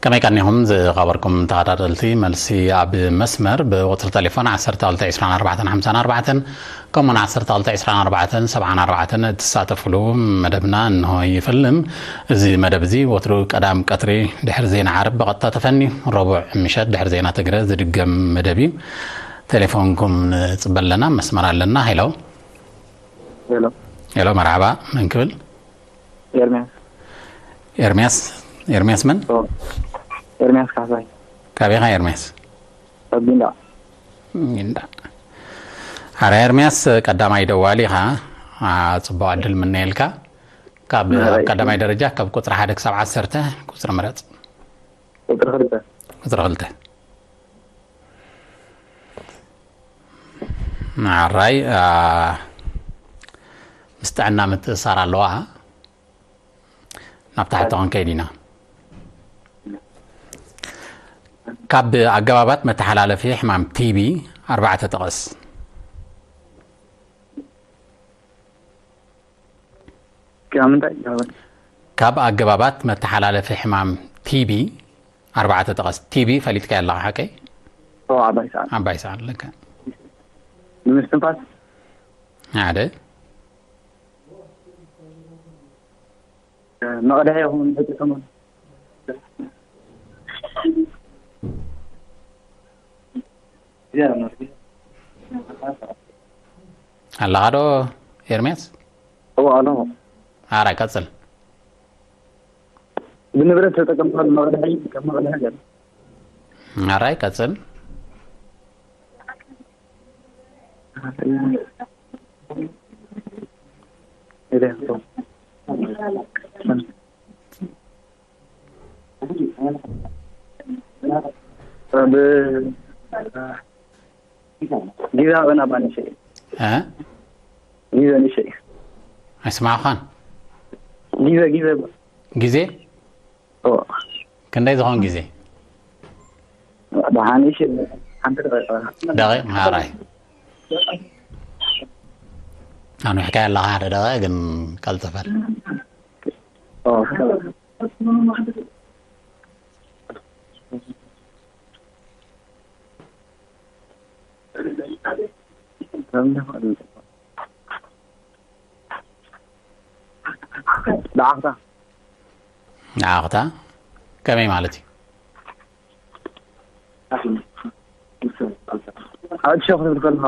ከመይ ቀኒኹም ዝኸበርኩም ተኸታተልቲ መልሲ ኣብ መስመር ብቁፅሪ ቴሌፎን ዓሰርተ ክልተ ዕስራን ኣርባዕተን ሓምሳን ኣርባዕተን ከምኡውን ዓሰርተ ክልተ ዕስራን ኣርባዕተን ሰብዓን ኣርባዕተን እትሳተፍሉ መደብና እንሆ ይፍልም። እዚ መደብ እዚ ወትሩ ቀዳም ቀትሪ ድሕሪ ዜና ዓርብ ብቐጥታ ተፈንዩ ረቡዕ ምሸት ድሕሪ ዜና ትግረ ዝድገም መደብ እዩ። ቴሌፎንኩም ንፅበ ኣለና፣ መስመር ኣለና። ሄሎ። ሄሎ። ሄሎ፣ መርሓባ። መን ክብል? ኤርሚያስ። ኤርሚያስ። ኤርሚያስ መን? ኤርሚያስ ካሕሳይ። ካበይ ኢኻ ኤርሚያስ? ካብ ጊንዳዕ። ጊንዳዕ። ኣረ ኤርሚያስ፣ ቀዳማይ ደዋሊ ኢኻ። ጽቡቕ ዕድል ምነየልካ። ካብ ቀዳማይ ደረጃ ካብ ቁጽሪ ሓደ ክሳብ ዓሰርተ ቁጽሪ ምረጽ። ቁጽሪ ክልተ። ቁጽሪ ክልተ። ኣራይ፣ ምስ ጥዕና ምትእሳር ኣለዋ። ናብ ታሕቲ ክንከይድ ኢና። ካብ ኣገባባት መተሓላለፊ ሕማም ቲቢ ኣርባዕተ ጥቐስ። ካብ ምንታይ? ካብ ኣገባባት መተሓላለፊ ሕማም ቲቢ ኣርባዕተ ጥቐስ። ቲቢ ፈሊጥካዮ ኣለኻ ሓቀይ? ዓባይ ሰዓል። ዓባይ ሰዓል፣ ልክዕ። ንምስትንፋስ? ሓደ። መቕድሒ ይኹን ተጠቀሙ። ኣለኻ ዶ ኤርሚያስ? እዎ፣ ኣለኹ። ኣራይ ቀጽል። ብንብረት ተጠቀምካሉ መቕድሒ፣ ከም መቕድሒ ገለ። ኣራይ ቀጽል። ብ-፣ ጊዛ በና ባንሸ። እ? ጊዘ ንሸይ። ኣይስማዕኻን። ጊዘ፣ ጊዘ። ግዜ? ኦ። ክንደይ ዝኾን ግዜ? ደሓን፣ እሺ፣ ሓንቲ ደቂቃ። ደቂቕ፣ ማራይ። ኣንዊሕካዮ ኣለኻ ሓደ ደቂቕ፣ ግን ቀልጥፈል። ኦ። ደዓኽታ። ደዓኽታ? ከመይ ማለት እዩ? ኣድሾ ክትብል ከለኻ።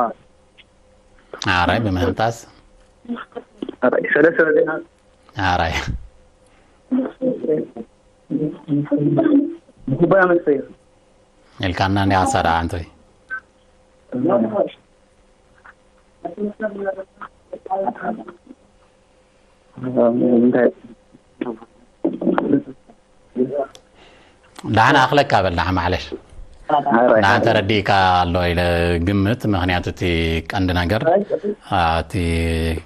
ኣራይ ብምህንጣስ። ኣራይ ሰለስተ ዜና። ኣራይ። ብኩባያ መስተ እዩ። ኢልካና እንዲኻ ሳዳ ኣንቶይ። እንታይ? ደሓን ኣኽለካ በል፣ ደሓን ማዕለሽ። ኣራይ። ደሓን ተረዲእካ ኣሎ ኢለ ግምት፣ ምኽንያቱ እቲ ቀንዲ ነገር፣ አ፣ እቲ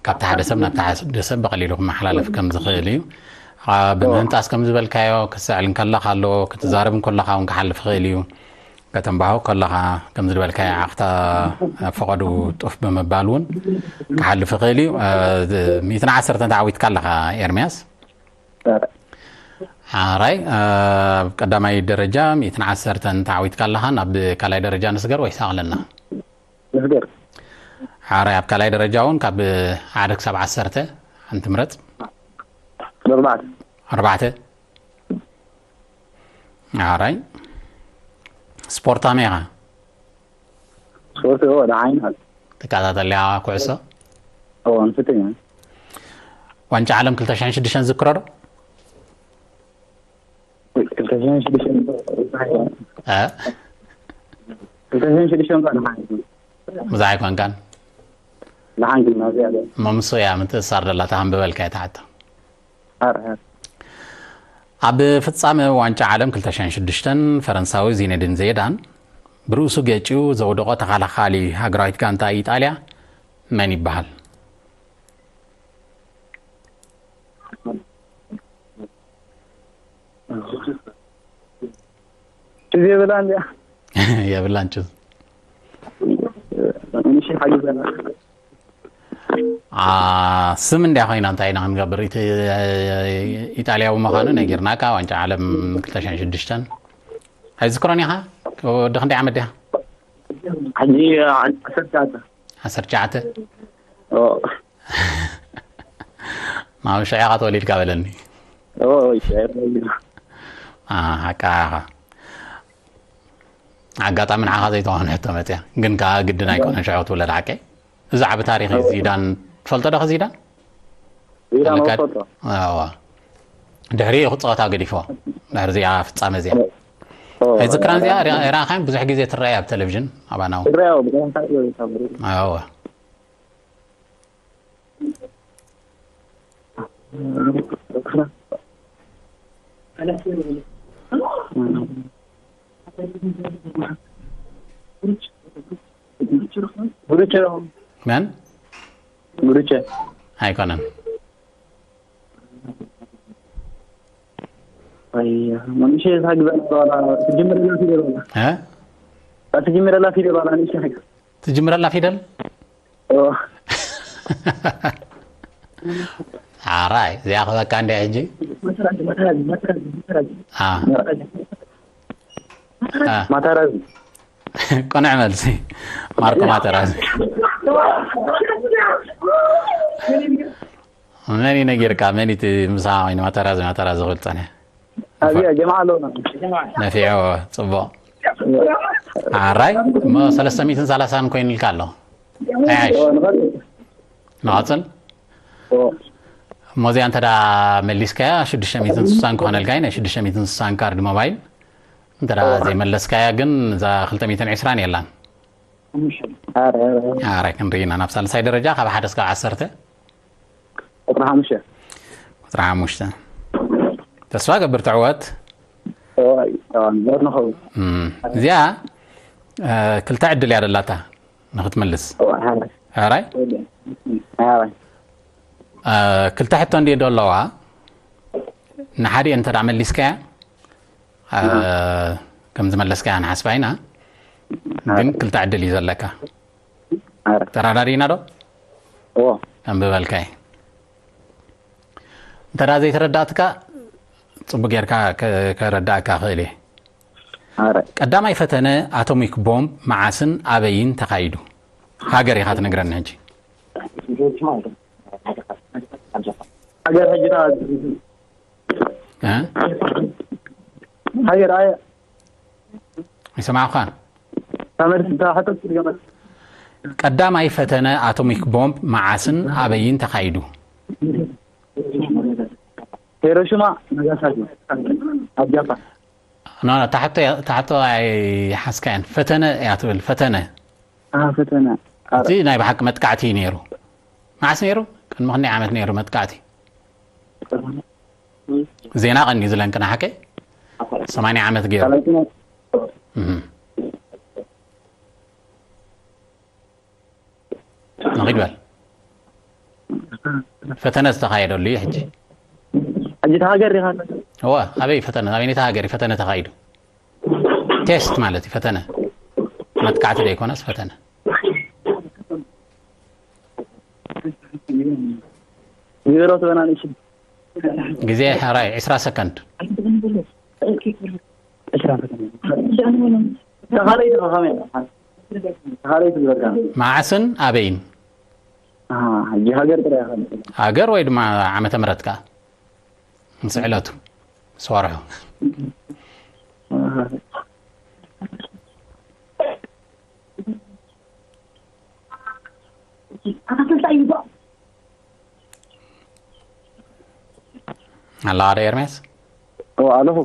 ካብቲ ሓደ ሰብ ናብቲ ሓደ ሰብ ብቐሊሉ ክመሓላለፍ ከም ዝኽእል እዩ። አ፣ ብምህንጣስ ከም ዝበልካዮ፣ ክትስዕል እንከለኻ ኣሎ፣ ክትዛረብ እንከለኻ እውን ክሓልፍ ይኽእል እዩ። ከተንባሆ ከለኻ፣ ከም ዝበልካዮ፣ ዓኽታ ፈቐዱ ጡፍ ብምባል እውን ክሓልፍ ይኽእል እዩ። አ፣ ሚእትን ዓሰርተን ተዓዊትካ ኣለኻ ኤርምያስ። ኣራይ፣ ኣብ ቀዳማይ ደረጃ ሚእትን ዓሰርተን ተዓዊትካ ኣለኻ። ናብ ካልኣይ ደረጃ ንስገር ወይስ ኣቕለልና? ንስገር። ኣራይ፣ ኣብ ካልኣይ ደረጃ እውን ካብ ሓደ ክሳብ ዓሰርተ ሓንቲ ምረጽ። ኣርባዕተ። ኣርባዕተ። ኣራይ፣ ስፖርት ከመይ ኢኻ? ስፖርት፣ እዎ፣ ደሓን ኣሎ። ትከታተል ዲኻ ኩዕሶ? እዎ፣ ንፍትን እየ። ዋንጫ ዓለም ክልተ ሽሕን ሽዱሽተን ዝክሮ ዶ? ክልተ ሽሕን ሽዱሽተን። እ? ክልተ ሽሕን ሽዱሽተን እንኳን ደሓን እዩ። ብዙሕ ኣይኮንካን? ደሓን ግን፣ ኣብዚ ኣለ። መምሱ እያ ምትእሳር ደላ፣ ተሃንብበልካ እየ ትሓቶ። ኣረ፣ ኣረ። ኣብ ፍጻመ ዋንጫ ዓለም ክልተ ሽሕን ሽዱሽተን ፈረንሳዊ ዚነዲን ዜዳን ብርእሱ ገጭዩ ዘውደቖ ተኸላኻሊ ሃገራዊት ጋንታ ኢጣልያ መን ይበሃል? ችዝ የብላን ድያ? የብላን ችዝ። ንሽ ሓግዘና። ስም እንድያ ኮይና እንታይ ኢና ክንገብር? ኢጣልያዊ ምዃኑ ነጊርናካ። ዋንጫ ዓለም ክልተ ሽሕን ሽዱሽተን ኣይዝክሮን ኢኻ? ወዲ ክንደይ ዓመት ዲኻ? ሕጂ ዓሰርተ ትሽዓተ። ዓሰርተ ትሽዓተ? ናብ ሽዕኻ ተወሊድካ በለኒ። ሓቃኻ። ኣጋጣሚ ንዓኻ ዘይተዋህነ ሕቶ መፅያ ግን ከዓ ግድን ኣይኮነን ሽዑ ትውለድ ሓቀይ። እዚ ዓቢ ታሪኽ እዩ። ዚዳን ትፈልጦ ዶ ዚዳን? ድሕሪ ክፃወታ ገዲፎ ድሕሪ እዚኣ ፍፃመ እዚኣ ኣይዝክራን እዚኣ። ራኻን ብዙሕ ግዜ ትረኣይ ኣብ ቴሌቪዥን ኣባናው። መን ጉርቸ ኣይኮነን። መንሽ ታግበ ትጅምረላ ፊደል ትጅምረላ ፊደል ትጅምረላ ፊደል። ኣራይ እዚኣ ክበካ እንደ ሕጂ ማታራዚ። ቅኑዕ መልሲ ማርኮ ማተራዚ። መን እዩ ነጊርካ? መን እቲ ምሳኻ ኮይኑ ማተራዚ ማተራዚ ክብል ፀኒሐ? ኣብያ ጀማዓ ኣለውና። ነፊዑ። ፅቡቕ። ኣራይ እሞ ሰለስተ ሚእትን ሰላሳን ኮይኑልካ ኣሎ። ኣይሽ ንቐፅል። እሞ እዚኣ እንተ መሊስካያ ሽዱሽተ ሚእትን ስሳን ክኾነልካ እዩ። ናይ ሽዱሽተ ሚእትን ስሳን ካርድ ሞባይል እንተ ዘይመለስካያ ግን እዛ ክልተ ሚእትን ዕስራን የላን። ኣረ ክንርኢ ኢና ናብ ሳልሳይ ደረጃ ካብ ሓደ እስካብ ዓሰርተ። ቁጥሪ ሓሙሽተ። ቁጥሪ ሓሙሽተ። ተስፋ ገብር ትዕወት። ንኸውን። እዚኣ ክልተ ዕድል እያ ደላታ ንክትምልስ። ኣራይ ክልተ ሕቶ እንዲ ዶ ኣለዋ። ንሓደ እንተ መሊስካያ ከም ዝመለስካያ ንሓስባ ኢና። ግን ክልተ ዕድል እዩ ዘለካ። ተራዳዲና ዶ? ኣንብበልካይ። እንተ ዘይተረዳእትካ ፅቡቅ ጌርካ ከረዳእካ ክእል እየ። ቀዳማይ ፈተነ ኣቶሚክ ቦምብ መዓስን ኣበይን ተኻይዱ? ሃገር ኢኻ ትነግረኒ ሕጂ። ሃገር ሕጂ ሃገር ኣየ ይሰማዕኳን ታመልስ ታሕተት ገመት ቀዳማይ ፈተነ ኣቶሚክ ቦምብ መዓስን ኣበይን ተኻይዱ? ሂሮሺማ ናጋሳኪ ኣብ ጃፓን። ታሕቶ ኣይሓዝካያን። ፈተነ እያ ትብል። ፈተነ ፈተነ እቲ ናይ ብሓቂ መጥቃዕቲ እዩ ነይሩ። መዓስ ነይሩ? ቅድሚ ክንደይ ዓመት ነይሩ መጥቃዕቲ? ዜና ቀኒ ዝለንቅና ሓቀይ ሰማንያ ዓመት ገይሩ። ንኺድ በል። ፈተነ ዝተኻየደሉ እዩ ሕጂ። ሕጂ ተሃገር ዲኻ? እወ፣ ኣበይ ፈተነ? ኣበይ ነታ ሃገር ፈተነ ተኻይዱ? ቴስት ማለት እዩ ፈተነ። መጥቃዕቲ ዘይኮነስ ፈተነ። ዜሮ ትበና ንእሽቶ ግዜ ሕራይ ዕስራ ሰከንድ። ተኻለይቲ ከኸመ ተኻለይቲ ዝበልካ መዓስን ኣበይን ሕጂ ሃገር ጥራይ ሃገር ወይ ድማ ዓመተ ምሕረት ከኣ ምስ ዕለቱ ምስ ወርሑ ኣለኻ ዶ ኤርምያስ? ኣለኹ።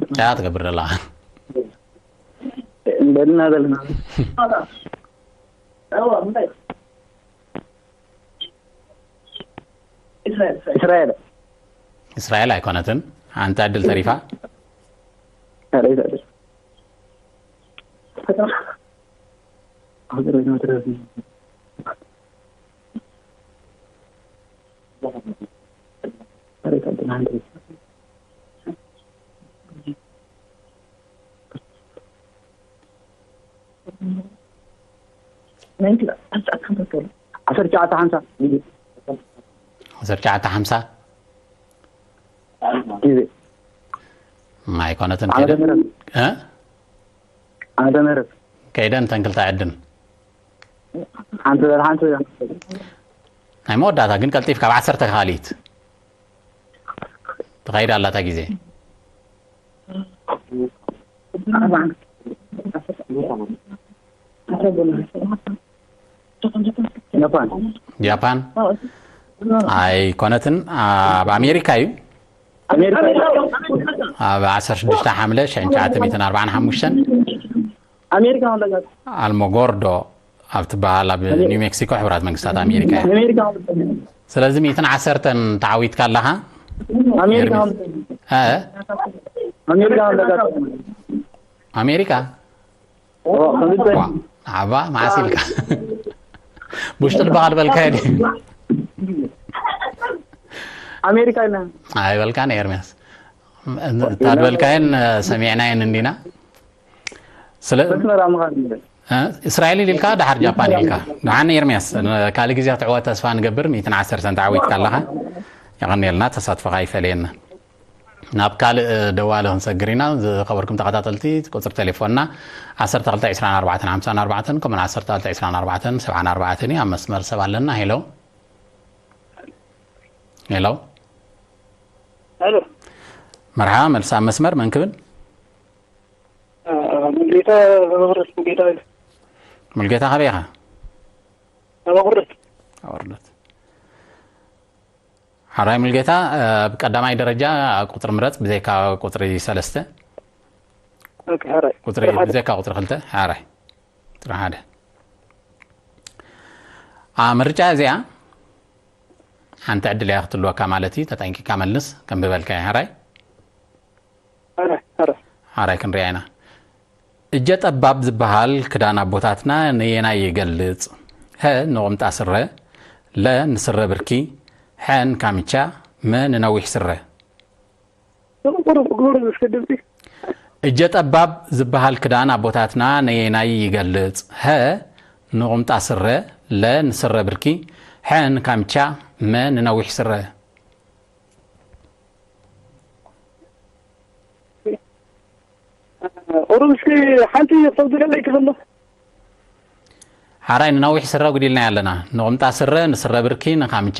እንታይ ትገብር ዘለኻ? እንደልና ዘለና እስራኤል እስራኤል ኣይኮነትን። ሓንቲ ዕድል ተሪፋ። ናይ ክላ-፣ ዓሰርተ ሓምሳ ትበሉ። ዓሰርተ ትሽዓተ ሓምሳ ግዜ። ዓሰርተ ትሽዓተ ሓምሳ። ግዜ። ኣይኮነትን ዓመተ ከይደን። ምህረት። እ? ዓመተ ምህረት። ከይደን ተን ክልተ ዕድን። ሓንቲ በል፣ ሓንቲ በል። ናይ መወዳእታ ግን ቀልጢፍ ካብ ዓሰርተ ካሊት። ትኸይድ ኣላ እታ ግዜ። ጃፓን። ጃፓን? ኣይኮነትን። ኣብ ኣሜሪካ እዩ። ኣሜሪካ። ኣብ ዓሰርተ ሽዱሽተ ሓምለ ሽሕን ትሽዓተ ሚእትን ኣርባዓን ሓሙሽተን። ኣሜሪካ ማለት። ኣልሞጎርዶ ኣብ ትበሃል ኣብ ኒው ሜክሲኮ ሕቡራት መንግስታት ኣሜሪካ እያ። ኣሜሪካ ማለት። ስለዚ ሚእትን ዓሰርተን ተዓዊትካ ኣለኻ? ኣሜሪካ ኤርሚስ። ማለት። እ? ኣሜሪካ ማለት። ኣሜሪካ? ኦ፣ ከምዚ ዋ፣ ዓባ መዓስ ኢልካ? ብውሽጢ ልብኻ ዝበልካዮ ድዩ? ኣሜሪካ ኢልና። ኣይበልካን ኤርሚያስ። እታ ዝበልካየን ሰሚዕናየን እንዲና። ስለ መስመር ኣምኻን። እ? እስራኤል ኢልካ፣ ደሓር ጃፓን ኢልካ። ደሓን ኤርሚያስ፣ ካልእ ግዜ ክትዕወት ተስፋ ንገብር። ሚእትን ዓሰርተን ተዓዊትካ ኣለኻ። የቐንየልና፣ ተሳትፎኻ ይፈለየና። ናብ ካልእ ደዋሊ ክንሰግር ኢና። ዝኸበርኩም ተኸታተልቲ፣ ቁጽሪ ቴሌፎንና ዓሰርተ ክልተ ዕስራን ኣርባዕተን ሓምሳን ኣርባዕተን፣ ከምኡውን ዓሰርተ ክልተ ዕስራን ኣርባዕተን ሰብዓን ኣርባዕተን እዩ። ኣብ መስመር ሰብ ኣለና። ሄሎ። ሄሎ። ሄሎ። መርሓባ፣ መልሲ ኣብ መስመር፣ መን ክብል? እ፣ ሙሉጌታ፣ ኣባቑርደት ሙሉጌታ ኢለ። ሙሉጌታ፣ ካበይ ኢኻ? ኣባቑርደት። ኣባቑርደት። ሓራይ ሙሉጌታ፣ እ፣ ብቀዳማይ ደረጃ ቁጽሪ ምረጽ፣ ብዘይካ ቁጽሪ ሰለስተ። ኦኬ፣ ሓራይ። ቁጽሪ፣ ቁጽሪ ሓደ። ብዘይካ ቁጽሪ ክልተ፣ ሓራይ። ቁጽሪ ሓደ። ኣ፣ ምርጫ እዚኣ ሓንቲ ዕድል እያ ክትህልወካ ማለት እዩ። ተጠንቂቕካ መልስ፣ ከም ዝበልካዮ፣ ሓራይ። ኣረ፣ ኣረ። ሓራይ ክንሪኣ ኢና። እጀ ጠባብ ዝበሃል ክዳን ኣቦታትና ነየናይ ይገልጽ? ሀ ንቑምጣ ስረ፣ ለ ንስረ ብርኪ፣ ሐ ንካምቻ፣ መ ንነዊሕ ስረ። ቁሩብ፣ ቁሩብ፣ ቁሩብ እስከ ድምፂ። እጀ ጠባብ ዝበሃል ክዳን ኣቦታትና ነየናይ ይገልጽ? ሀ ንቑምጣ ስረ፣ ለ ንስረ ብርኪ፣ ሐ ንካምቻ፣ መ ንነዊሕ ስረ። ቁሩብ እስኪ ሓንቲ ክተብድለለይ ትኽእል ዶ? ሓራይ ንነዊሕ ስረ ጉዲልናዮ ኣለና። ንቑምጣ ስረ፣ ንስረ ብርኪ፣ ንካምቻ።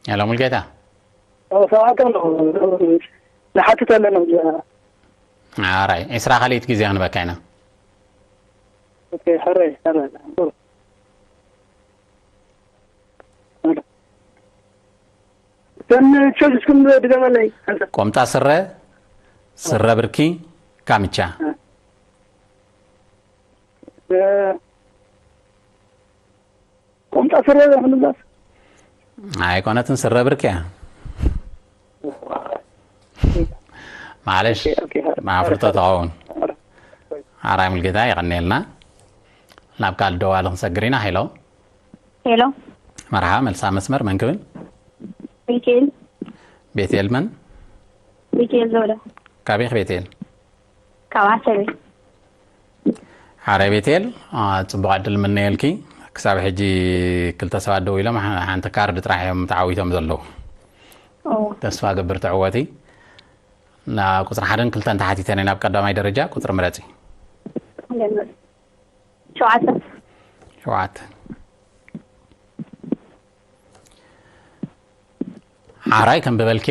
ሄሎ ሙልጌታ። ኦ፣ ሰማዕካ ኣለኹ። ንሓትት ኣለና። ኣራይ፣ ዕስራ ካልኢት ግዜ ክንበካ ኢና። ኦኬ፣ ሕራይ፣ ሕራይ። እተን ቸልስኩም ድገመለይ። ቁምጣ ስረ፣ ስረ ብርኪ፣ ካምቻ። እ፣ ቁምጣ ስረ ክንብላስ? ኣይኮነትን፣ ስረ ብርኪ እያ። ማለሽ፣ ኦኬ፣ ኦኬ። ማፍርቶ ተኸውን። ኣራይ ሙልጌታ፣ የቐንየልና። ናብ ካልእ ደዋሊ ክንሰግር ኢና። ሄሎ። ሄሎ። መርሓባ፣ መልሳ መስመር መን ክብል? ቤቴል። ቤቴል መን? ቤቴል ዘውደ። ካበይ ኢኺ ቤቴል? ካብ ዓሰቢ። ሓራይ ቤቴል፣ አ፣ ጽቡቕ ዕድል ምነየልኪ። ክሳብ ሕጂ ክልተ ሰባት ደው ኢሎም፣ ሓ-፣ ሓንቲ ካርድ ጥራሕ እዮም ተዓዊቶም ዘለዉ። ኦ። ተስፋ ገብር ትዕወቲ። ና ቁጽሪ ሓደን ክልተን ተሓቲተን እየን ኣብ ቀዳማይ ደረጃ። ቁጽሪ ምረጺ። ሸውዓተ። ሸውዓተ። ሓራይ ከም በበልኬ፣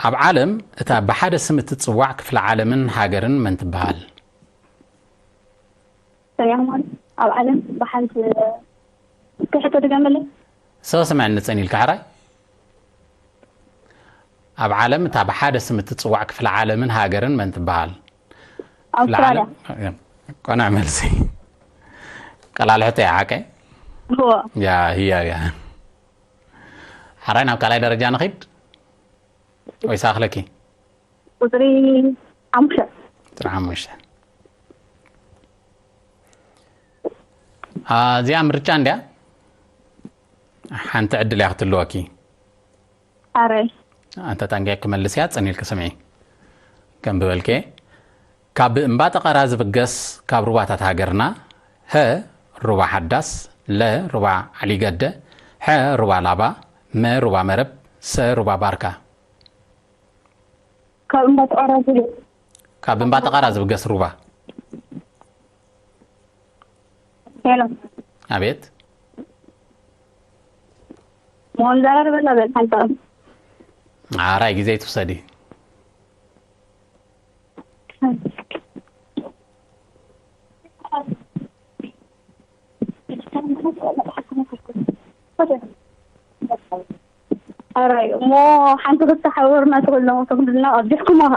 ኣብ ዓለም እታ ብሓደ ስም እትጽዋዕ ክፍለ ዓለምን ሃገርን መን ትበሃል? ሰሚዕኹም ኣሎ? ኣብ ዓለም ብሓንቲ፣ እስኪ ሕቶ ድገመለይ። ሰው ስምዕኒ ጽን ኢልካ ሕራይ። ኣብ ዓለም እታ ብሓደ ስም እትጽዋዕ ክፍለ ዓለምን ሃገርን መን ትበሃል? ክፍለ ኣውስትራልያ። ዓለም፣ ቆንዕ መልሲ። ቀላል ሕቶ እያ፣ ሓቀይ? እዎ። ያ፣ ህያው እያ። ሓራይ ናብ ካልኣይ ደረጃ ንኺድ። ወይስ ኣኽለኪ? ቁፅሪ ሓሙሽተ። ቁፅሪ ሓሙሽተ። አ፣ እዚኣ ምርጫ እንድያ። ሓንቲ ዕድል እያ ክትህልወኪ። ኣረይ ኣንተ ጠንቂቕ ክመልስ እያ፣ ጸኒልኪ ስምዒ። ከም ብበልከ፣ ካብ እምባ ጠቐራ ዝብገስ ካብ ሩባታት ሃገርና፣ ሀ ሩባ ሓዳስ፣ ለ ሩባ ዓሊገደ፣ ሐ ሩባ ላባ፣ መ ሩባ መረብ፣ ሰ ሩባ ባርካ። ካብ እምባ ጠቐራ ዝብል ካብ እምባ ጠቐራ ዝብገስ ሩባ። ሄሎ ኣቤት። መሆን ዘራርበላ በል ሓንታ ኣራይ ግዜ ትውሰዲ። ኣራይ እሞ ሓንቲ ክልተ ሓበርና ትኽእልዎ ተኽልና ኣብዚሕኩማ ኸ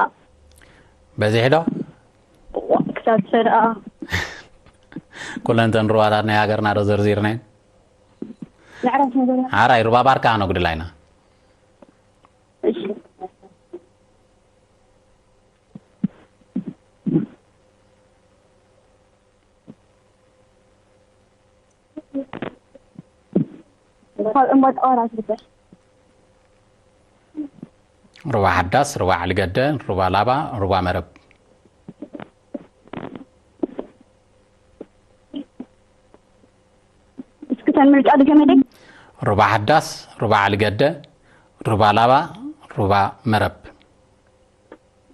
በዚሕ ዶ? ክሳብ ሰደኣ ኩለን እተን ሩባታት ናይ ሃገርና ዶ ዘርዚርናየን? ምዕራፍ ነገር ሓራይ ሩባ ባርካ ነጉድላ ኢና። እሺ ካብ እምባ ጠቐራ ዝግበር ሩባ ሓዳስ፣ ሩባ ዓሊገደ፣ ሩባ ላባ፣ ሩባ መረብ። እስኪ ተን ምርጫ ድገመለይ ሩባ ሓዳስ፣ ሩባ ዓሊገደ፣ ሩባ ላባ፣ ሩባ መረብ።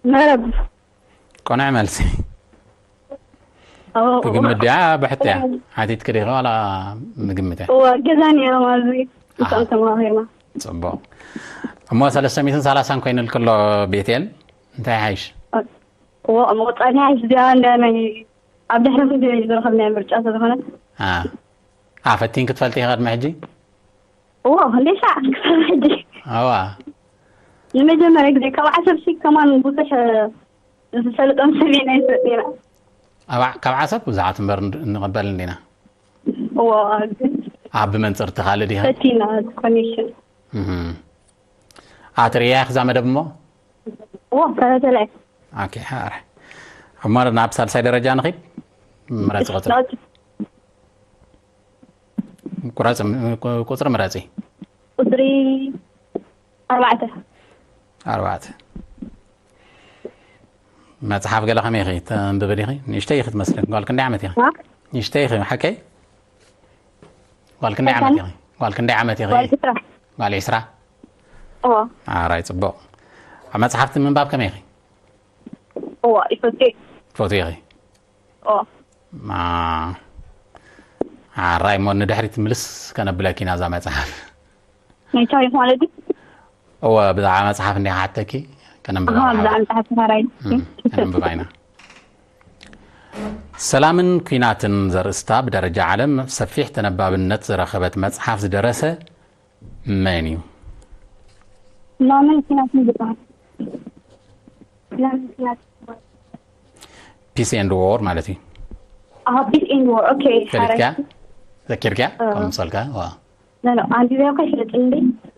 መረብ ቆንዕ መልሲ። ኦ፣ ትግምት ድያ ብሕትያ? ሓቲትኪ ዲኺ ዋላ ምግምት እያ? እወ ገዛ ነይሮም ኣብዚ እቶም ተማሂርና ጽቡቕ። እሞ ሰለስተ ሚእትን ሰላሳን ኮይኑልክሎ ቤቴል እንታይ ሓይሽ? እዎ ምቁጻኛ እዚኣ እንዳ ናይ ኣብ ድሕሪ ክንዲ ዝረኸብናዮ ምርጫ ስለዝኾነ አ ፈቲን ክትፈልጢ ኢኻ ቅድሚ ሕጂ? እዎ ክንደይ ሰዓት ክሳብ ሕጂ ኣዋ ንመጀመርያ ግዜ ካብ ዓሰብ ሲ ከማን ብዙሕ ዝፈልጦም ሰብ ኢና ይፈልጥ ኢና ኣብ ካብ ዓሰብ ብዙሓት እምበር ንቕበል እንዲና። እዎ ኣብ ብመንጽርቲ ካልእ ዲኻ? ፈቲና ኮኔክሽን እህ ኣትሪያ ክዛ መደብ እሞ እዎ ተረተላይ ኦኬ ሓረ እሞ ናብ ሳልሳይ ደረጃ ንኺድ። ምረጽ ቁጽሪ ቁረጽ ቁጽሪ ምረጺ። ቁፅሪ ኣርባዕተ ኣርባዕተ። መጽሓፍ ገለ ከመይ ኢኺ? ተንብቢ ዲኺ? ንእሽተይ ኢኺ ትመስለኒ። ጓል ክንደይ ዓመት ኢኺ? ዋ? ንእሽተይ ኢኺ። ሓቀይ? ጓል ክንደይ ዓመት ኢኺ? ጓል ክንደይ ዓመት ኢኺ? ጓል ዕስራ ጓል ዕስራ? እዎ ኣራይ ጽቡቕ። ኣብ መጽሓፍቲ ምንባብ ከመይ ኢኺ? እዎ ይፈቴ ትፈትዊ ኢኺ? እዎ ማ ኣራይ እሞ ንድሕሪት ምልስ ከነብለኪ ኢና እዛ መጽሓፍ። ናይ ታሪክ ማለት እዩ እወ ብዛዕባ መጽሓፍ እንዲያ ክሓተኪ ከነንብባ ኣሃ ኢና። ብዛዕባ መጽሓፍ ተኻራይ እም፣ ከነንብባ ኢና። ሰላምን ኲናትን ዘርእስታ ብደረጃ ዓለም ሰፊሕ ተነባብነት ዝረኸበት መጽሓፍ ዝደረሰ መን እዩ? ናምን ኪናት ንግባር ናምን ኪናት ፒስ ኤንድ ዎር ማለት እዩ። ኣሃ ፒስ ኤንድ ዎር ኦኬ ፈሊጥኪያ? ዘኪርኪያ? እ። ከም ምሰልካ? ዋ። ኖ ኖ ኣንዲብያ እኮ ይፍለጥ እንዴ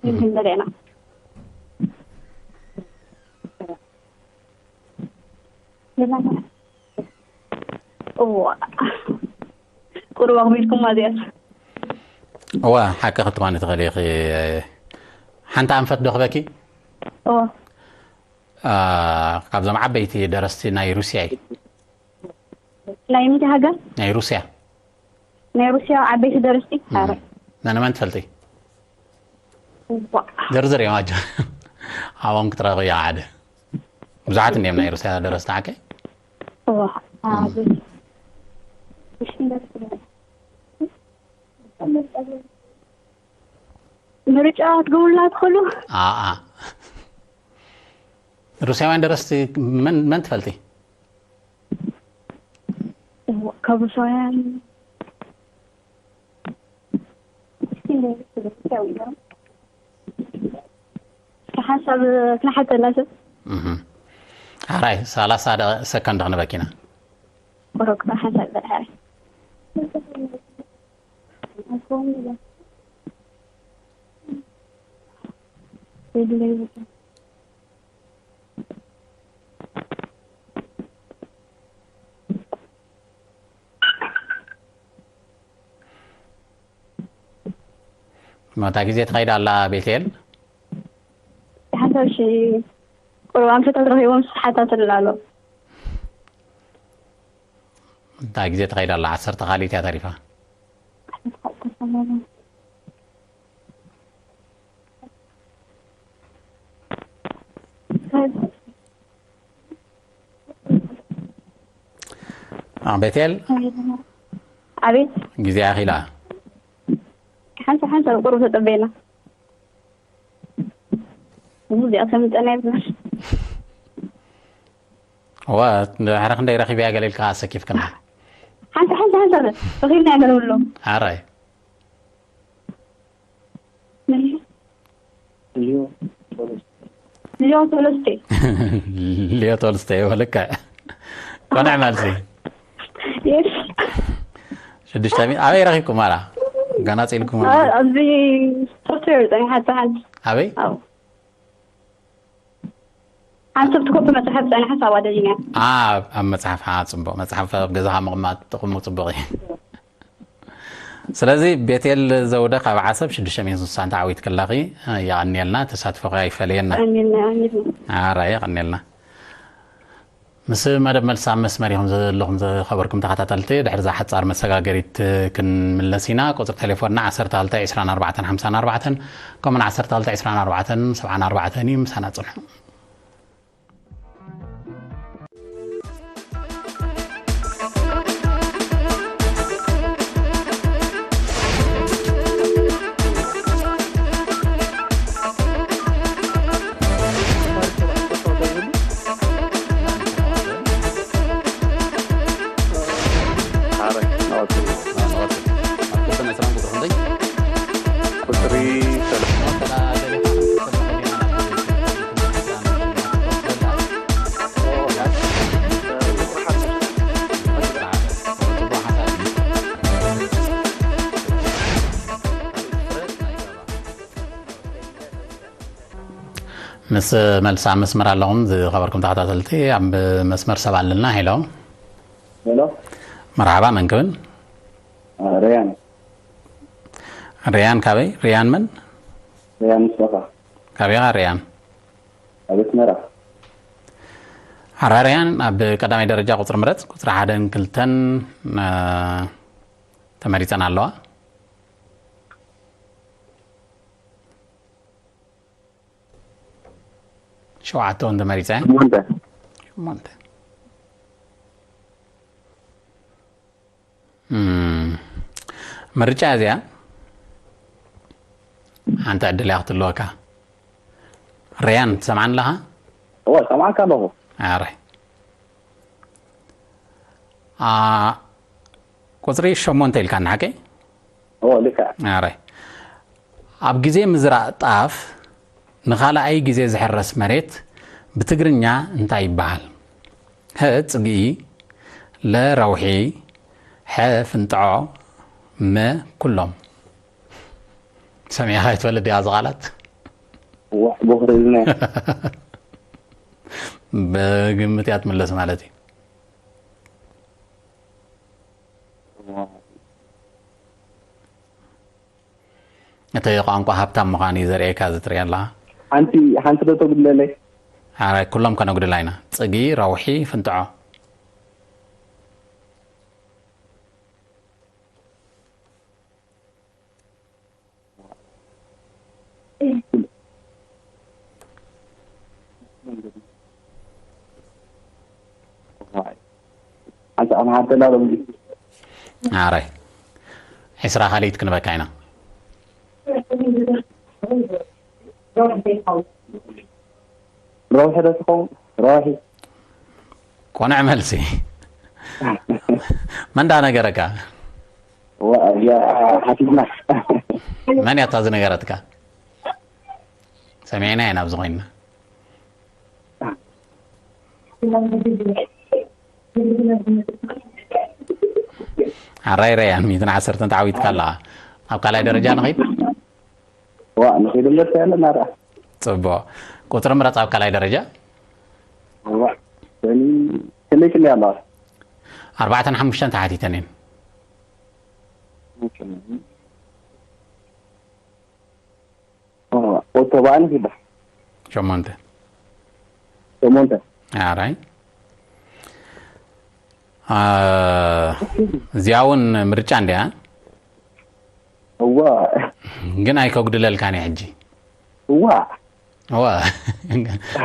ይግንበል ኢና እዋ ቁሩብ ኣኽቢድኩማ እዚኣስ እዋ ሓቂ ክትኮኒ ትኽእሊ ኢኺ። ሓንቲ ኣንፈት ዶ ክበኪ? እዋ አ፣ ካብዞም ዓበይቲ ደረስቲ ናይ ሩስያ እዩ። ናይ ምንታይ ሃገር ናይ ሩስያ ናይ ሩስያ ዓበይቲ ደረስቲ ኣረ ነነመን ትፈልጢ? እዋ ዝርዝር እዮም ኣጆ ኣብኦም ክትረኽብዮ ሓደ ብዙሓት እንዲዮም ናይ ሩስያ ደረስቲ ሓቀይ እዋ ምርጫ ክትገብሩልና ትኽእሉ ኣኣ ሩስያውያን ደረስቲ መን መን ትፈልጢ? ካብ ሩስያውያን ሓሳብ ክነሓተና ሰብ እህ ኣራይ ሰላሳ ሰከንድ ክንበኪና ቁሩብ ሓሳብ በልሓ እታ ግዜ ትኸይድ ኣላ ቤቴል። ሓንሳብ ሺ ቁሩብ ኣንፈታት ረኺቦም ሓታትል ኣሎ። እታ ግዜ ትኸይድ ኣላ፣ ዓሰርተ ካልኢት እያ ተሪፋ። አ፣ ቤቴል ኣቤት። ግዜ ኣኺላ። ሓንሳብ ሓንሳብ ቁሩብ ተጸበየና። እዚኣ ከም ዝጠና ይብላሽ። ዋ፣ ድሕሪ ክንደይ ረኺበያ ገለ ኢልካ ኣሰኪፍክና። ሓንሳብ ሓንሳብ ሓንሳብ ረኺብና ገለ ብሎ። ኣራይ ሊዮ ቶለስቴ። ሊዮ ቶልስቶይ ወልከ። ኮነ መልሲ። የስ። ሽዱሽተ ሚእቲ ኣበይ ረኺብኩም ኣላ? ገና ጽኢልኩም። አ- ኣብዚ ሶፍትዌር ጸኒሓ ሓንቲ ኣበይ? ኣብ ሓንቲ ብቲ ኮፒ መጽሓፍ ጸኒሓ ሳባ ደሊና። ኣብ ኣብ መጽሓፍ፣ ዓ፣ ጽቡቕ። መጽሓፍ ኣብ ገዛኻ ምቕማጥ ጥቕሙ ጽቡቕ እዩ። ስለዚ ቤቴል ዘውደ ካብ ዓሰብ ሽዱሽተ ሚእትን ስሳን ተዓዊትክላኺ፣ የቐንየልና፣ ተሳትፎኺ ኣይፈለየና። ኣሚልና ኣሚልና። ኣራ የቐንየልና። ምስ መደብ መልሲ ኣብ መስመር ኢኹም ዘለኹም ዝኸበርኩም ተኸታተልቲ፣ ድሕሪ እዛ ሓጻር መሰጋገሪት ክንምለስ ኢና። ቁጽሪ ቴሌፎንና ዓሰርተ ክልተ ዕስራን ኣርባዕተን ሓምሳን ኣርባዕተን፣ ከምኡውን ዓሰርተ ክልተ ዕስራን ኣርባዕተን ሰብዓን ኣርባዕተን እዩ። ምሳና ጽንሑ። ቁፅሪ ምስ መልሲ ኣብ መስመር ኣለኹም ዝኸበርኩም ተኸታተልቲ፣ ኣብ መስመር ሰብ ኣለና። ሄሎ። ሄሎ። መርሓባ፣ መን ክብል? ሪያን። ሪያን ካበይ? ሪያን መን? ሪያን ሙስጠፋ። ካበይ ኢኻ ሪያን? ኣብ ኣስመራ። ኣራ ሪያን፣ ኣብ ቀዳማይ ደረጃ ቁፅሪ ምረፅ፣ ቁፅሪ ሓደን ክልተን፣ እ፣ ተመሪፀን ኣለዋ። ሸውዓተ እውን ተመሪፀ። ሸሞንተ። ሸሞንተ። እም፣ ምርጫ እዚኣ ሓንቲ ዕድል እያ ክትህልወካ። ሪያን፣ ትሰምዓኒ ኣለኻ? እወ፣ ሰማዕካ ኣለኹ። ኣረ። ኣ፣ ቁፅሪ ሸሞንተ ኢልካ፣ ሓቀይ? እወ፣ ልክዕ። ኣረ። ኣብ ግዜ ምዝራእ ጣፍ ንኻልኣይ ግዜ ዝሕረስ መሬት ብትግርኛ እንታይ ይበሃል? ሀ፣ ጽግኢ፣ ለ፣ ረውሒ፣ ሐ፣ ፍንጥዖ፣ መ፣ ኩሎም። ሰሚዕኻ ኣይትፈልጥ ዲኻ እዚ ቃላት? እወ፣ ቦኽሪ እዝነ። ብግምት እያ ትምለስ ማለት እዩ። እቲ ቋንቋ ሃብታም ምዃኑ እዩ ዘርእየካ፣ እዚ ትሪኦ ኣለኻ። ሓንቲ፣ ሓንቲ ዶ ተጉድለለይ? ኣራይ፣ ኩሎም ከነጉድላ ኢና። ጽግኢ፣ ረውሒ፣ ፍንጥዖ። ሓንቲ ኣምሓርተላ ሎሚ። ኣራይ፣ ዕስራ ካልኢት ክንበካ ኢና። ረውሒ ዶ ትኸውን? ረውሒ። ቆንዕ መልሲ። መን ዳ ነገረካ? ዋ፣ ያ፣ ሓቲትና። መን እያ እታ ዝነገረትካ? ሰሚዕና ኢና ኣብዚ ኮይንና። ኣራይ ረያን፣ ሚእትን ዓሰርተን ተዓዊትካ ኣለኻ። ኣብ ካልኣይ ደረጃ ንኸይድ? ዋ፣ ንኸይድ እምበር እንታይ ኣለና ደኣ? ጽቡቕ። ቁጽሪ ምረጽ ኣብ ካልኣይ ደረጃ። ዋ፣ ሰኒ፣ ክንደይ ክንደይ ኣለዋ? ኣርባዕተን ሓሙሽተን ተሓቲተን እየን። ኦቶ ባእን ኪዳ ሸሞንተ። ሸሞንተ። ኣራይ። አ፣ እዚኣ እውን ምርጫ እንዲያ። እዋ ግን ኣይከጉድለልካን እየ ሕጂ። እዋ እዋ።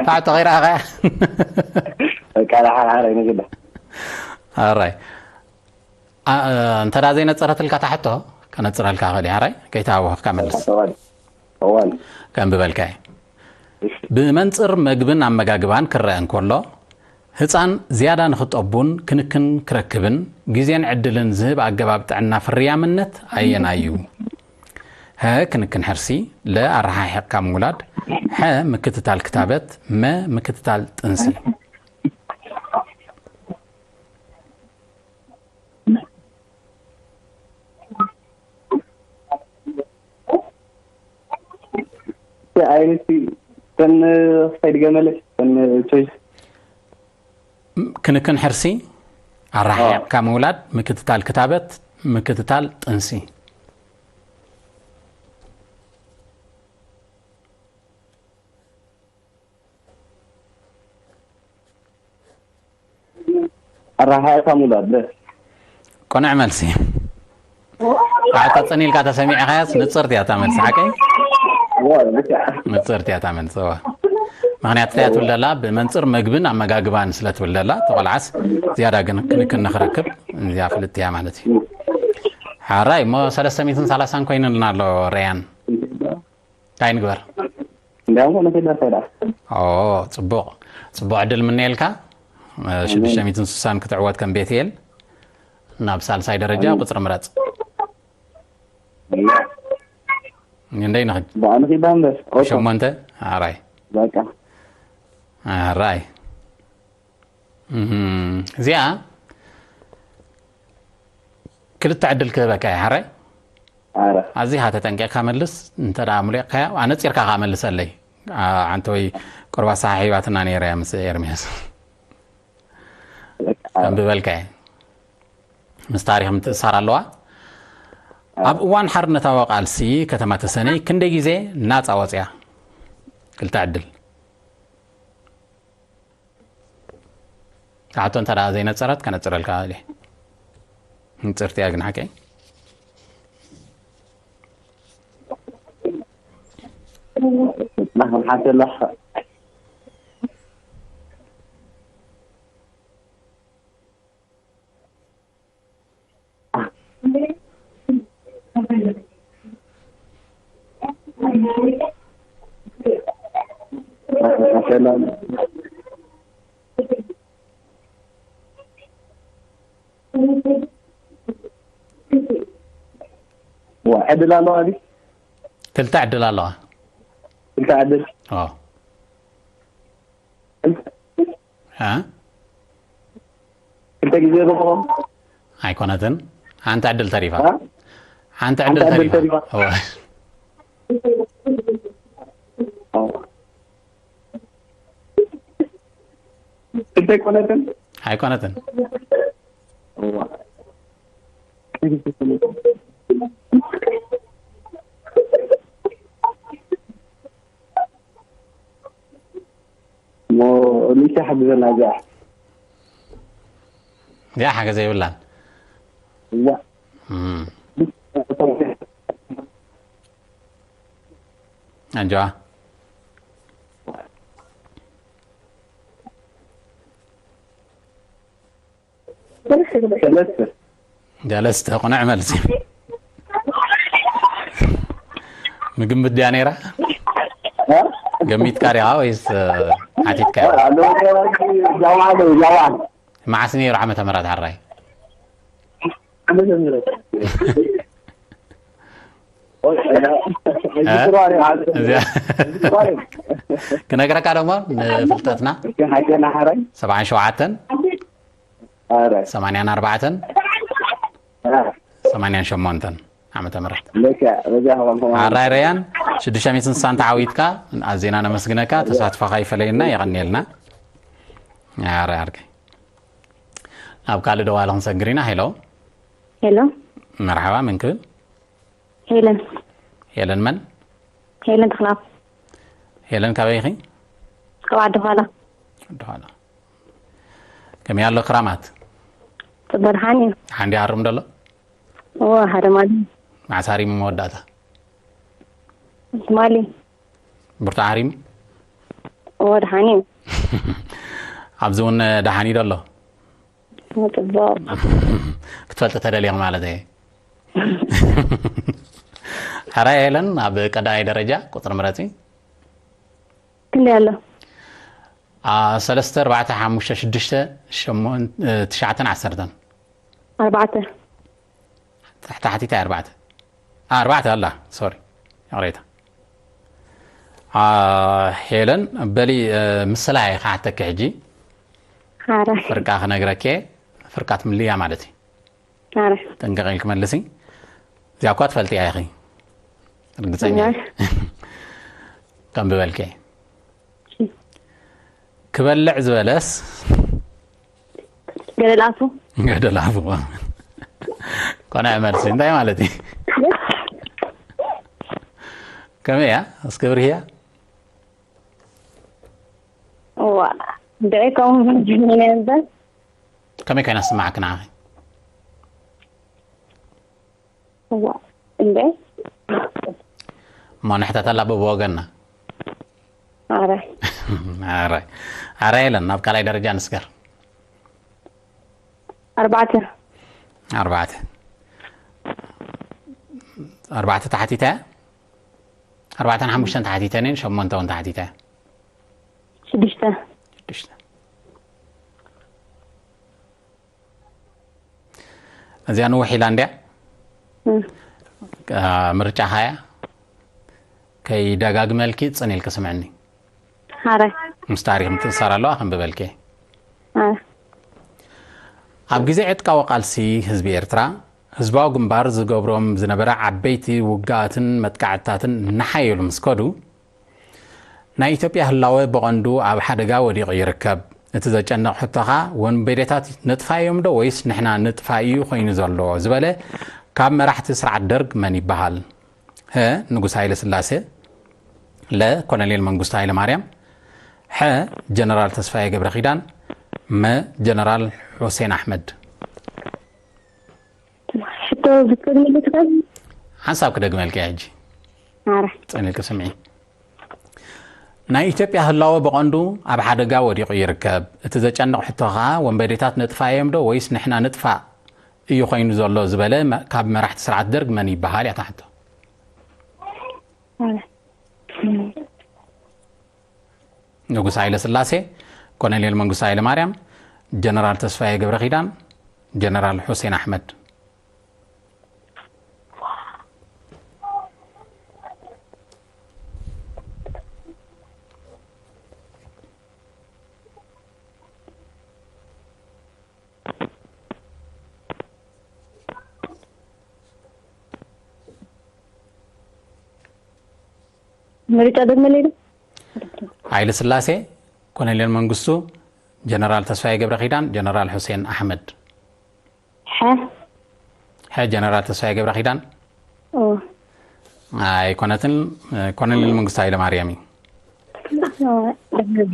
ታዕቶ ከይረኣኸያ? በቃ ሓራይ ንግዳ ኣራይ። አ፣ እንተ ደኣ ዘይነጸረትልካ ታሕቶ፣ ከነጽረልካ ክእል እየ። ኣራይ፣ ከይተሃወኽካ መልስ። እዋን እዋን ከንብበልካ እየ። ብመንጽር መግብን ኣመጋግባን ክረአ እንከሎ፣ ህጻን ዝያዳ ንኽጠቡን ክንክን ክረክብን ግዜን ዕድልን ዝህብ ኣገባብ ጥዕና ፍርያምነት ኣየናይ እዩ? ሀ፣ ክንክን ሕርሲ፣ ለ፣ ኣረሓሒቕካ ምውላድ፣ ሐ፣ ምክትታል ክታበት፣ መ፣ ምክትታል ጥንሲ። ኣይነቲ ተን ከይድገመለሽ ተን ቾይስ ክንክን ሕርሲ፣ ኣረሓሒቕካ ምውላድ፣ ምክትታል ክታበት፣ ምክትታል ጥንሲ። ኣረሓሒቕካ ምውላድ ለ ቅኑዕ መልሲ። ኣታ ጸኒልካ ተሰሚዕካያስ ንጽርቲ እያ እታ መልሲ ሓቀይ? እዋ ብቻ ንጽርቲ እያ እታ መልሲ። እዋ። ምኽንያት እንታይ እያ ትብል ዘላ? ብመንጽር መግብን ኣመጋግባን ስለ ትብል ዘላ፣ እቲ ቆልዓስ ዝያዳ ግን ክንክን ንኽረክብ እዚኣ ፍልጥቲ እያ ማለት እዩ። ሓራይ እሞ ሰለስተ ሚእትን ሰላሳን ኮይኑልና ኣሎ። ረያን እንታይ ንግበር? እንዲያውም ኮነ ከይዳ ከይዳ ኦ፣ ጽቡቕ ጽቡቕ ዕድል ምነየልካ። ሽዱሽተ ሚእትን ስሳን ክትዕወት ከም ቤትኤል ናብ ሳልሳይ ደረጃ ቁጽሪ ምረጽ። እንደይ ንኽድ ብኣነ ኪዳ እምበር ኦቶ ሸሞንተ። ኣራይ በቃ ኣራይ። እህም፣ እዚኣ ክልተ ዕድል ክህበካ እየ ሓራይ። ኣረ ኣዚኻ ተጠንቂቕካ መልስ። እንተ ደኣ ሙሊቕካያ ኣነጺርካ ከኣ መልሰለይ። ኣ፣ ሓንቲ ወይ ቁርባ ሰሓሒባትና ነይራ እያ ምስ ኤርምያስ። በቃ ኣንብበልካ እየ። ምስ ታሪኽ ምትእሳር ኣለዋ። ኣብ እዋን ሓርነታዊ ቃልሲ ከተማ ተሰነይ ክንደይ ግዜ ናጻ ወጽያ? ክልተ ዕድል። ሕቶ እንተ ደኣ ዘይነጸረት ከነጽረልካ እየ። ንጽርቲ እያ ግን ሓቀይ። ናኸም ሓተላ ዕድል ኣለዋ ዲ ክልተ ዕድል ኣለዋ። ክልተ ዕድል ኦ። እ? ክልተ ግዜ ረብኦም ኣይኮነትን። ሓንቲ ዕድል ተሪፋ። እ? ሓንቲ ሓንቲ ዕድል ዕድል ተሪፋ። ተሪፋ። እወ። ክልተ ኣይኮነትን ኣይኮነትን። ሞ ሊሳ ሓግዘና እዚኣ እዚኣ ሓገዘ ይብላን። እዋ እም። ኣንጆዋ ሰለስተ ጃለስተ ቁኑዕ መልሲ። ምግምት ድያ ነይራ? እ? ገሚትካ ዲኻ ወይስ ሓቲትካ? ጃዋን ጃዋን መዓስ ነይሩ ዓመተ ምህረት ሓራይ? ክነግረካ ደሞ ንፍልጠትና ሓይና ሓራይ ሰብዓን ሸውዓተን ኣረ ሰማንያን ኣርባዕተን እ። ሰማንያን ሸሞንተን ዓመተ ምህረት። ለካ በዛ ኸባን ከማን ሓራይ ረያን ሽዱሽተ ሚእትን ስሳን ተዓዊትካ ኣዜና ነመስግነካ። ተሳትፎኻ ይፈለየና። የቐንየልና። ኣረ ኣርከይ ናብ ካልእ ደዋሊ ክንሰግር ኢና። ሄሎ ሄሎ መርሓባ፣ መን ክብል? ሄለን ሄለን መን? ሄለን ተኽላብ ሄለን፣ ካበይ ኢኺ? ካብ ዓዲ ዃላ። ዓዲ ዃላ። ከመይ ኣሎ ክራማት? ጽቡቕ፣ ደሓን እዩ። ሓንዲ ሃርም ደሎ? እወ፣ ሃርም ኣሎ። መዓስ ሃሪሙ መወዳእታ? ትማሊ። ብርቱ ሃሪሙ? እወ፣ ደሓን እዩ። ኣብዚ እውን ደሓን እዩ ደሎ? እወ፣ ጽቡቕ። ክትፈልጢ ተደሊኺ ማለት እየ። ሕራይ ሄለን፣ ኣብ ቀዳማይ ደረጃ ቁጽሪ ምረጺ። ክንደይ ኣሎ? አ፣ ሰለስተ፣ ኣርባዕተ፣ ሓሙሽተ፣ ሽዱሽተ፣ ሸሞንተ፣ እ፣ ትሽዓተን ዓሰርተን። ኣርባዕተ። ታሕታሒታ ኣርባዕተ። አ፣ ኣርባዕተ ኣላ፣ ሶሪ። ይቕሬታ። አ፣ ሄለን፣ በሊ፣ እ፣ ምስላ እየ ክሓተኪ ሕጂ። ሓራይ። ፍርቃ ክነግረኪ እየ፣ ፍርቃ ትምልያ ማለት እዩ። ኣረ። ጥንቅቕ ኢልኪ መልሲ። እዚኣ እኳ ትፈልጥያ ኢኺ። ርግጸኛ እየ። እዋይ። ከም ብበልከ። እሺ። ክበልዕ ዝበለስ ገደል ኣፉ። ገደል ኣፉ። ቆንዐ መልሲ። እንታይ ማለት እዩ? ከመይ እያ? እስኪ ብርህያ። እዋ፣ ብዒ ከምኡ መጀመርያ እምበር። ከመይ ኮይና ስማዕክ ንዓኺ? እዋ፣ እንዴ? እሞ ንሕተተላ በብወገንና። ኣረ። ኣረ። ኣረ የለን፣ ናብ ካልኣይ ደረጃ ንስገር። ኣርባዕተ። ኣርባዕተ። ኣርባዕተ ተሓቲተ? ኣርባዕተን ሓሙሽተን ተሓቲተን እየን፣ ሸሞንተ እውን ተሓቲተ። ሽዱሽተ። ሽዱሽተ። እዚኣ ንውሕ ኢላ እንድያ። እም። አ፣ ምርጫኻ እያ። ከይደጋግመልኪ ጽን ኢልኪ ስምዕኒ። ሓራይ። ምስ ታሪኽ ምትእስሳር ኣለዋ፣ ከንብበልኪ። ኣረ። ኣብ ግዜ ዕጥቃዊ ቃልሲ ህዝቢ ኤርትራ፣ ህዝባዊ ግንባር ዝገብሮም ዝነበረ ዓበይቲ ውግኣትን መጥቃዕትታትን እናሓየሉ ምስ ከዱ፣ ናይ ኢትዮጵያ ህላወ ብቐንዱ ኣብ ሓደጋ ወዲቑ ይርከብ። እቲ ዘጨንቕ ሕቶኻ፣ ወንበዴታት ነጥፋዮም ዶ ወይስ ንሕና ንጥፋእ እዩ ኮይኑ ዘሎ ዝበለ ካብ መራሕቲ ስርዓት ደርግ መን ይበሃል? ሀ፣ ንጉስ ሃይለ ስላሴ፣ ለ፣ ኮሎኔል መንግስቱ ሃይለ ማርያም፣ ሐ፣ ጀነራል ተስፋዬ ገብረ ኪዳን፣ መ፣ ጀነራል ሑሴን ኣሕመድ። ሕቶ ዝትክል ምልስ ከ? ሓንሳብ ክደግመልኪ ሕጂ። ኣረ። ጽን ኢልኪ ስምዒ። ናይ ኢትዮጵያ ህላወ ብቐንዱ ኣብ ሓደጋ ወዲቑ ይርከብ። እቲ ዘጨንቕ ሕቶ ኸኣ ወንበዴታት ነጥፋዮም ዶ ወይስ ንሕና ንጥፋእ እዩ ኮይኑ ዘሎ ዝበለ መ-፣ ካብ መራሕቲ ስርዓት ደርግ መን ይበሃል እያ እታ ሕቶ። ኣረ። ንጉስ ሃይለ ስላሴ፣ ኮሎኔል መንግስቱ ሃይለ ማርያም፣ ጀነራል ተስፋዬ ገብረ ኪዳን፣ ጀነራል ሑሴን ኣሕመድ። ምርጫ ደግመለይ ዶ? ሃይለ ስላሴ፣ ኮሎኔል መንግስቱ፣ ጀነራል ተስፋዬ ገብረ ኪዳን፣ ጀነራል ሑሴን ኣሕመድ። ሐ። ሐ፣ ጀነራል ተስፋዬ ገብረ ኪዳን? ኦ። ኣይኮነትን፣ ኮሎኔል መንግስቱ ሃይለ ማርያም እዩ። ኦ፣ ደህና።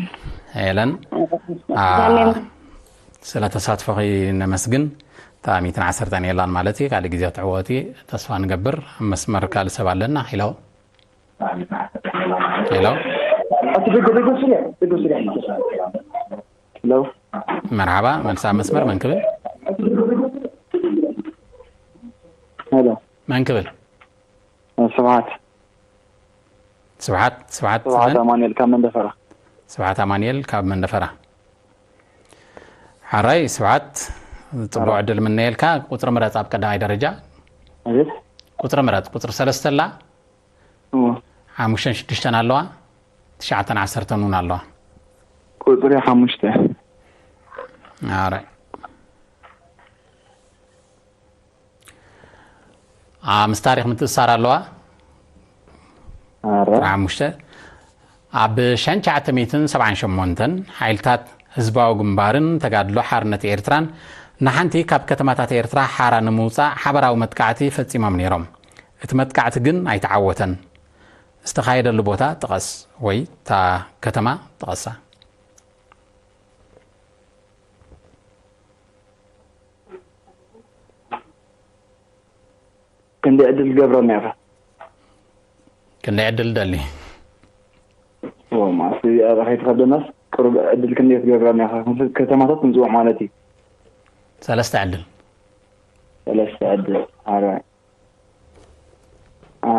ሄለን፣ አ፣ ደህና። ስለ ተሳትፎኺ ነመስግን። እታ ሚእትን ዓሰርተን የላን ማለት እዩ። ካልእ ግዜ ትዕወቲ ተስፋ ንገብር። ኣብ መስመር ካልእ ሰብ ኣለና። ሄሎ። ሄሎ። ሄሎ። መርሓባ፣ መልሳ መስመር መን ክብል? ሄሎ። መን ክብል? ስብሓት። ስብሓት፣ ስብሓት ስብሓት መን? ኣማኑኤል ካብ መንደፈራ። ስብሓት ኣማኑኤል ካብ መንደፈራ። ሓራይ ስብሓት፣ ጽቡቕ ሕራይ። ዕድል ምነየልካ። ቁጽሪ ምረጽ ኣብ ቀዳማይ ደረጃ። ኣቤት። ቁጽሪ ምረጽ። ቁጽሪ ሰለስተ ኣላ። እዎ። ሓሙሽተን ሽዱሽተን ኣለዋ። ትሽዓተን ዓሰርተን እውን ኣለዋ። ቁጽሪ ሓሙሽተ። ኣረ። ኣ፣ ምስ ታሪኽ ምትእስሳር ኣለዋ። ኣረ። ቁጽሪ ሓሙሽተ። ኣብ ሸንቻዓተ ሚእትን ሰብዓን ሸሞንተን ሓይልታት ህዝባዊ ግንባርን ተጋድሎ ሓርነት ኤርትራን ንሓንቲ ካብ ከተማታት ኤርትራ ሓራ ንምውጻእ ሓበራዊ መጥቃዕቲ ፈጺሞም ነይሮም። እቲ መጥቃዕቲ ግን ኣይተዓወተን። ዝተኻየደሉ ቦታ ጥቐስ ወይ እታ ከተማ ጥቐሳ። ክንደይ ዕድል ትገብረና ኢኻ? ክንደይ ዕድል ደሊ? ኦ፣ ማዕስ እዚኣ ከይትኸደናስ ቅሩብ ዕድል ክንደይ ትገብረና ኢኻ? ክንፈ-፣ ከተማታት ንጽውዕ ማለት እዩ። ሰለስተ ዕድል። ሰለስተ ዕድል። ኣረ። ኣ፣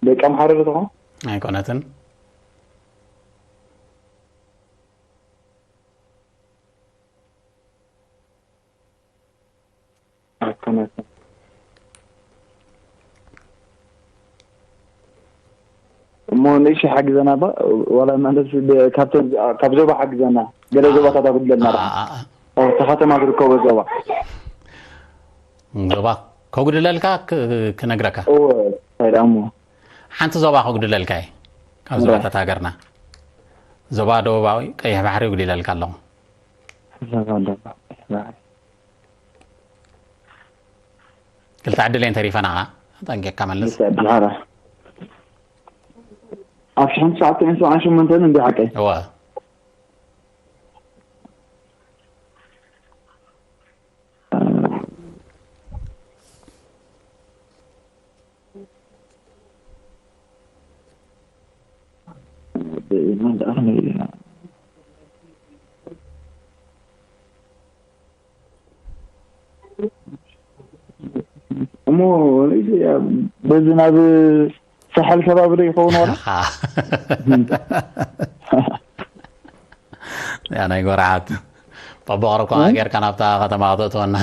ደቂ ኣምሓራ ዶ ትኾን? ኣይኮነትን። ኣይኮነትን። እሞ ንእሽተይ ሓግዘና ባ፣ ዋላ ማለት ብ-፣ ካብተን፣ ካብ ዞባ ሓግዘና። ገለ ዞባታት ኣጉድለልና ዶ? ኣ፣ ኣ፣ ኣ። ኣብ እታ ከተማ ዝርከቦ ዞባ። ዞባ ከጉድለልካ ክ-፣ ክነግረካ። እወ፣ እንታይ ደኣ እሞ? ሓንቲ ዞባ ከጉድለልካ እየ። ካብ እወ። ዞባታት ሃገርና። ዞባ ደቡባዊ ቀይሕ ባሕሪ የጉድለልካ ኣለኹ። ዞባ ደቡባዊ ቀይሕ ባሕሪ። ክልተ ዕድል እየን ተሪፈናኻ። ጠንቂቕካ መልስ። ክልተ ዕድል፣ ሓራ። ኣብ ሽሕን ትሽዓተ ሚእትን ሰብዓን ሸሞንተን እንዲ ሓቀይ? እወ። እሞ ንእሽተይ በዚ ናብ ሳሕል ከባቢ ዶ ይኸውን ዋላ? ያ ናይ ጎርሓት። ጠቦቕ ርኮ ጌርካ ናብታ ከተማ ከተእትወና።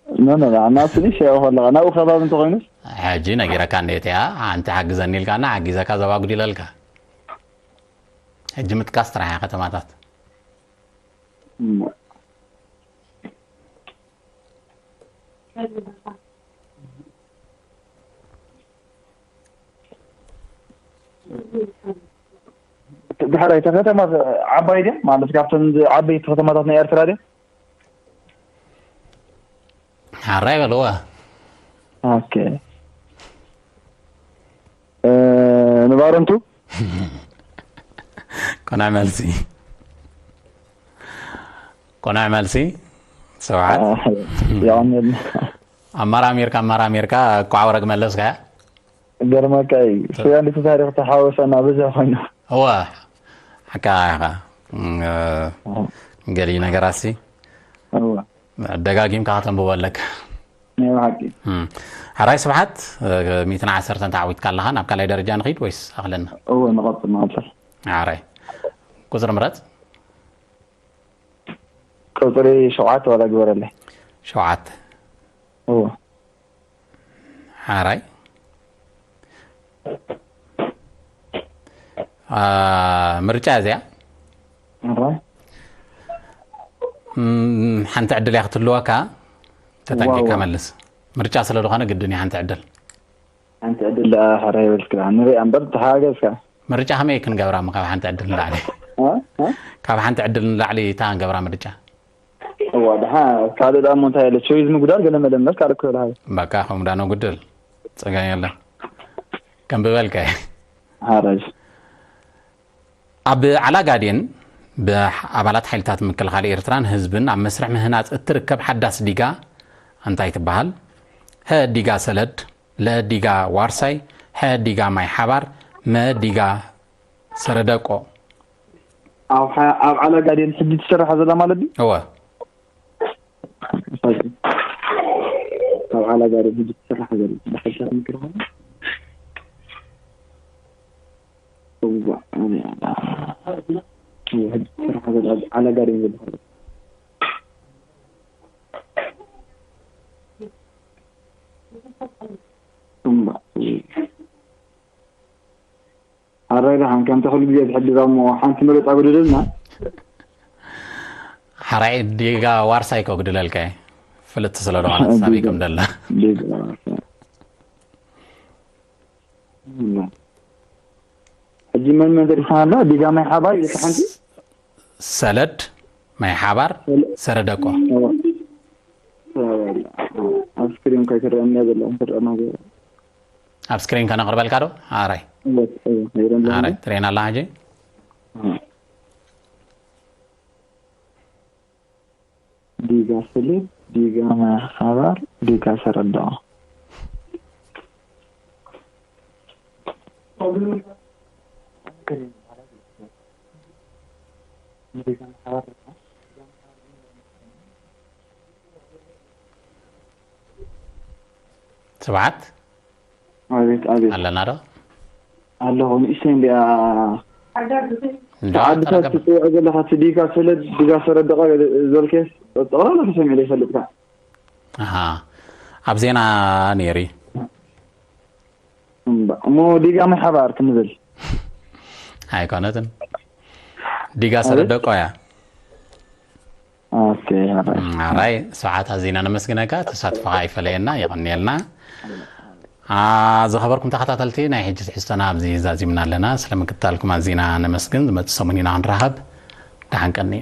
ኖ፣ ኖ፣ ኖ፣ ናብቲ ንእሽተይ ያው ከለኻ ናብኡ ከባቢ እንተኾይኑስ? ሕጂ ነጊረካ እንዴት እያ? ሓንቲ ሓግዘኒ ኢልካና ሓጊዘካ ዞባ ጉዲለልካ። ሕጂ ምጥቃስ ጥራሕ እያ ከተማታት። እሞ ድሕራይ እታ ከተማ ዓባይ ድያ? ማለት ካብተን ዓበይቲ ከተማታት ናይ ኤርትራ ድያ? ሓራይ በልዋ። ኦኬ። እ፣ ንባረንቱ? ኮና መልሲ። ኮና መልሲ። ሰብዓት። እ፣ ያው፣ ኣማራሚርካ፣ ኣማራሚርካ፣ እኳ ወረግ መለስካ። ገርመካ እዩ። ስጋ እንዴት ታሪኽ ተሓወሰና ብዙሕ ኮይኑ። እወ፣ ሓቃ ኢኻ። እም፣ እ፣ ገሊ ነገራሲ። እወ። ደጋጊምካ ከተንብቦ ኣለካ። ናይ ብሓቂ። እም። ሕራይ ስብሓት፣ እ፣ ሚእትን ዓሰርተን ተዓዊትካ ኣለኻ። ናብ ካልኣይ ደረጃ ንኺድ ወይስ ኣኽለና? እወ፣ ንቐጽል፣ ንቐጽል። ሕራይ። ቁጽሪ ምረጽ። ቁጽሪ ሸውዓተ ዋላ ግበረለይ። ሸውዓተ። እወ። ሓራይ። ኣ፣ ምርጫ እዚኣ። እወ። እም፣ ሓንቲ ዕድል እያ ክትህልወካ። ተጠንቂቕካ ዋው። መልስ። ምርጫ ስለ ዝኾነ ግድን እያ ሓንቲ ዕድል። ሓንቲ ዕድል ደኣ ሕራይ ይበልካ። ንሪኣ እምበር ተሓጋገዝካ። ምርጫ ከመይ ክንገብራ እሞ ካብ ሓንቲ ዕድል ንላዕሊ? እ? እ? ካብ ሓንቲ ዕድል ንላዕሊ እታ ንገብራ ምርጫ። እዋ፣ ደሓ ካልእ ደኣ እሞ እንታይ ኣለ? ቾይዝ ምጉዳል ገለ መለ እምበር ካልእ ክበልሃ። በቃ፣ ከምኡ ዳ ነጉድል። ጸገም የለን። ከንብበልካ እየ። ሓራይ። ኣብ ዓላጋዴን ብኣባላት ሓይልታት ምክልኻል ኤርትራን ህዝብን ኣብ መስርሕ ምህናጽ እትርከብ ሓዳስ ዲጋ እንታይ ትበሃል? ሀ ዲጋ ሰለድ፣ ለ ዲጋ ዋርሳይ፣ ሐ ዲጋ ማይ ሓባር፣ መ ዲጋ ሰረደቆ። ኣብ ሐ-፣ ኣብ ዓላጋዴን ሕጂ ትስራሕ ዘላ ማለት ድዩ? እወ። ኣብ ዓላጋዴን ሕጂ ትስራሕ ዘላ ብሓይልታት ምክልኻል። እዋ፣ ኣነ፣ እዋ፣ ሕጂ ትስራሕ ዘላ ዓላጋዴን ዝበሃል። እምባ። ኣራይ ደሓን፣ ከምታ ኩሉ ግዜ ዝሕድራ እሞ ሓንቲ መረጻ ጎደለልና። ሓራይ ዲጋ ዋርሳይ ከጉድለልካ እየ። ፍልጥቲ ስለ ዝኾነ ሳቢ ከም ደላ። ዲጋ ዋርሳይ። እምባ። ሕጂ መን መን ተሪፍና ኣላ? ዲጋ ማይ ሓባር ኢልካ ሓንቲ? ሰለድ፣ ማይ ሓባር፣ ሰለ- ሰረደቆ። ኣብ ስክሪን ከይትረአኒ እያ ዘላ፣ እንትረአና ገይራ። ኣብ ስክሪን ከነቕርበልካ ዶ? ኣራይ። እወ፣ እወ፣ ነይረን ኣለኹ። ኣራይ፣ ትሬን ኣላ ሕጂ? ዲጋ ስሌት፣ ዲጋ ማይ ሓባር፣ ዲጋ ሰረዳኦ። ስብዓት? ኣቤት፣ ኣቤት። ኣለና ዶ? ኣለኹ፣ ንእሽተይ እንዲያ። እንዶ ዓድታት ተረከብ። ትፅውዕ ዘለኻ፣ እቲ ዲጋ ሰለድ፣ ዲጋ ሰረደቐ ዝበልከስ ጠቕላላ ተሰሚዑ ዘይፈልጥካ። ኣሃ። ኣብ ዜና ነይሩ። እምባ-፣ እሞ ዲጋ ማይ ሓባር ክንብል። ኣይኮነትን። ዲጋ ሰረደቆ እያ። ኦኬ፣ ኣራይ። እም፣ ኣራይ፣ ስብዓት፣ ኣዚና ነመስግነካ። ተሳትፎኻ ኣይፈለየና፣ የቐንየልና። ኣ፣ ዝኸበርኩም ተኸታተልቲ፣ ናይ ሕጂ ትሕዝቶና ኣብዚ ዛዚምና ኣለና። ስለ ምክትታልኩም ኣዚና ነመስግን። ዝመጽእ ሰሙን ኢና ክንራኸብ። ደሓን ቀኒ።